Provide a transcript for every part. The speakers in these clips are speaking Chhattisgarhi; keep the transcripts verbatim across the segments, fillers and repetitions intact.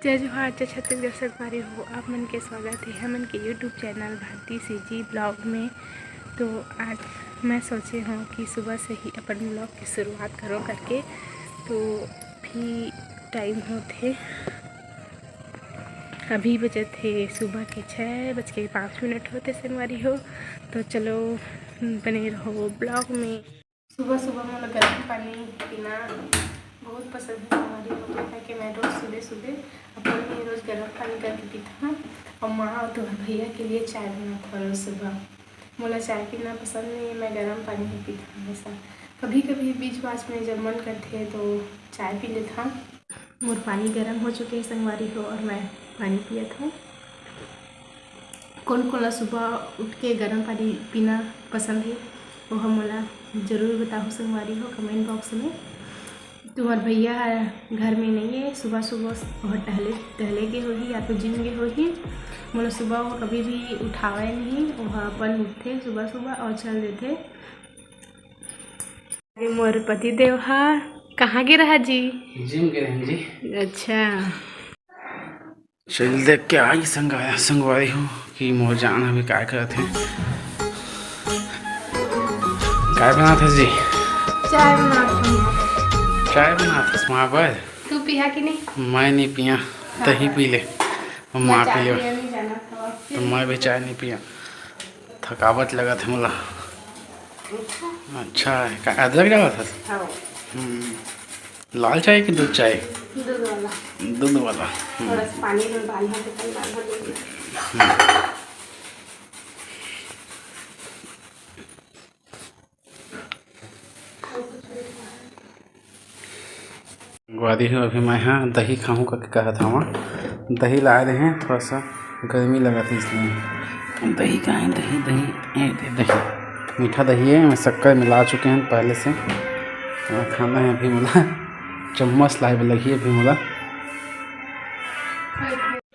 जय जोहार, जय छत्तीसगढ़ संगवारी हो, आप मन के स्वागत हे हमन के YouTube चैनल भारती सीजी ब्लॉग में। तो आज मैं सोचे हूँ कि सुबह से ही अपन ब्लॉग की शुरुआत करो करके। तो भी टाइम होत हे, अभी बजत हे सुबह के छः बज के पाँच मिनट होते संगवारी हो। तो चलो बने रहो ब्लॉग में। सुबह सुबह मोला गरम पानी पीना बहुत पसंद हे संगवारी हो, काहे कि मैं रोज सुबह सुबह अपन ही रोज गरम पानी करके पीता हूँ। और माँ और तुम्हारे भैया के लिए चाय बनाता हूँ रोज सुबह। मोला चाय पीना पसंद नहीं है, मैं गरम पानी ही पीता हूँ हमेशा। कभी कभी बीच बाच में जब मन करते है तो चाय पी लेता हूँ। मोर पानी गरम हो चुके हे संगवारी हो, और मैं पानी पियत हूँ। कोन कोन ला सुबह उठ के गरम पानी पीना पसंद हे, वो हम मोला जरूर बताहू संगवारी हो कमेंट बॉक्स में। तुम्हार भैया ह घर में नहीं है, सुबह सुबह वह टहले टहले गे होही या तो जिम गे होही। मोला सुबह वो कभी भी उठावे नहीं, वो अपन उठथे सुबह सुबह और चल देथे। ये मोर पति देव हा कहाँ गे रहा जी? जिम गे रहेन जी। अच्छा। चल देख के आई संगवारी, संगवारी हो कि मोर जान अभी काय करत हे। काय बनात हस जी? चाय बनात हूँ। चाय बनात हस माँ बर? तू पिया कि नहीं? मैं नहीं पिया, हाँ। तही पी ले, माँ पी ले। तो मैं भी चाय नहीं पिया। थकावट लगत हे मोला। अच्छा। अच्छा है, का अदरक डालत हस? हाँ। हम्म। लाल चाय कि दूध चाय? दूध वाला। दूध वाला। हम्म। थोड़ा सा पानी में डालना, तो कल डालना दूध में। हम्म। संगवारी हो, अभी मैं हा दही खाहूँ करके कहत हवा। दही लाए रहे हैं, थोड़ा सा गर्मी लगत हे इसलिए। दही कहाँ है? दही, दही, ये दे दही। मीठा दही है, मैं शक्कर मिला चुके हैं पहले से। और खाना है अभी मोला, चम्मच लाए बर लगही अभी मोला।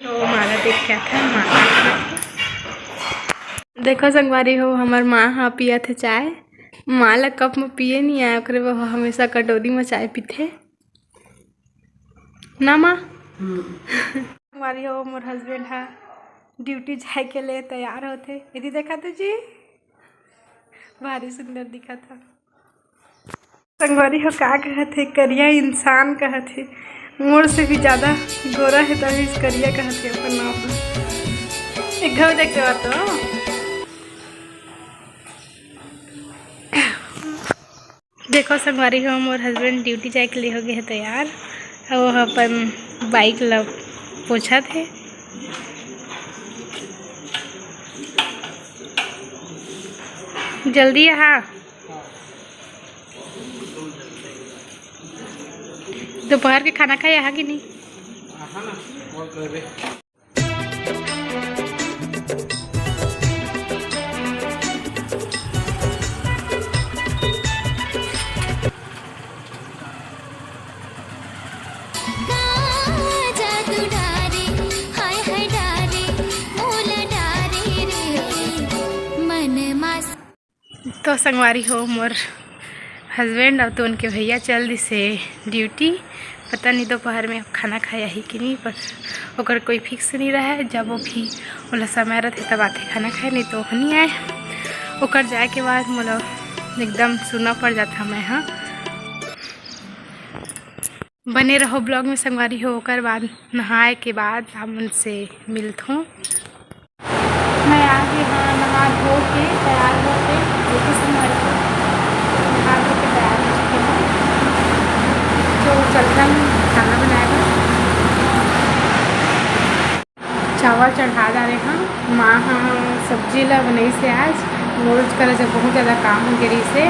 तो माला देख के आता है, माला। देखो संगवारी हो, हमर माँ हा पियत हे चाय। माँ ला कप में पिए नहीं आए, ओकरे बर हमेशा कटोरी में चाय पीथे ना माँ। हम्म। संगवारी हो, मोर हस्बैंड हा ड्यूटी जाए के लिए तैयार होथे। यदि देखा तो जी, भारी सुंदर दिखत हा। संगवारी हो का कहत हे, करिया इंसान कहत हे, मोर से भी ज्यादा गोरा हे, तभी करिया कहत हे अपन आप। एक घाव देख देवा तो। देखो संगवारी हो, मोर हस्बैंड ड्यूटी जाए के लिए हो गए हे तैयार, और वो अपन बाइक ला पोछत हे। जल्दी आ। दोपहर के खाना खाए आहा कि नहीं? आहा ना, कॉल करबे। का जादू डारे, हाय हाय डारे, मोला डारे रे, मन मास। तो संगवारी हो, मोर हस्बैंड और तो उनके भैया चल दिसे ड्यूटी। पता नहीं दोपहर में खाना खाए आही कि नहीं, पर ओकर कोई फिक्स नहीं रहे। जब वो भी ओला समय रहथे तब आथे खाना खाए, नहीं तो वो नहीं आए। ओकर जाए के बाद मोला एकदम सुना पड़ जाता मैं, हाँ। बने रहो ब्लॉग में संगवारी हो, ओकर बाद नहाए के बाद आप मन से मिलथों। मैं आ गई हाँ नहा धो के, तैयार हो के। देखो संगवारी हो, नहा धो के तैयार हो चुके हूँ। तो चलथन खाना बनाए बर। चावल चढ़ा डारे हन। माँ ह सब्जी ला बनइस हे आज। रोज करा जब बहुत ज़्यादा काम हो गए रहिस हे,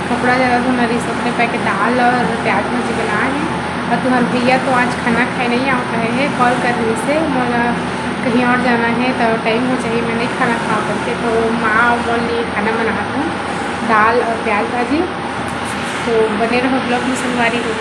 कपड़ा ज़्यादा धोना रहिस, ओकरे पाय के दाल और प्याज भाजी बनाए हे। और तुम्हार भैया तो आज खाना खाए नहीं आओ कहे हे, कॉल कर रहिस हे, मोला कहीं और जाना है तो टाइम हो जाही, मैं नहीं खाना खा करके। तो माँ और मोर लिए खाना बनात हूँ, दाल और प्याज भाजी। तो बने रहो ब्लॉग में संगवारी हो।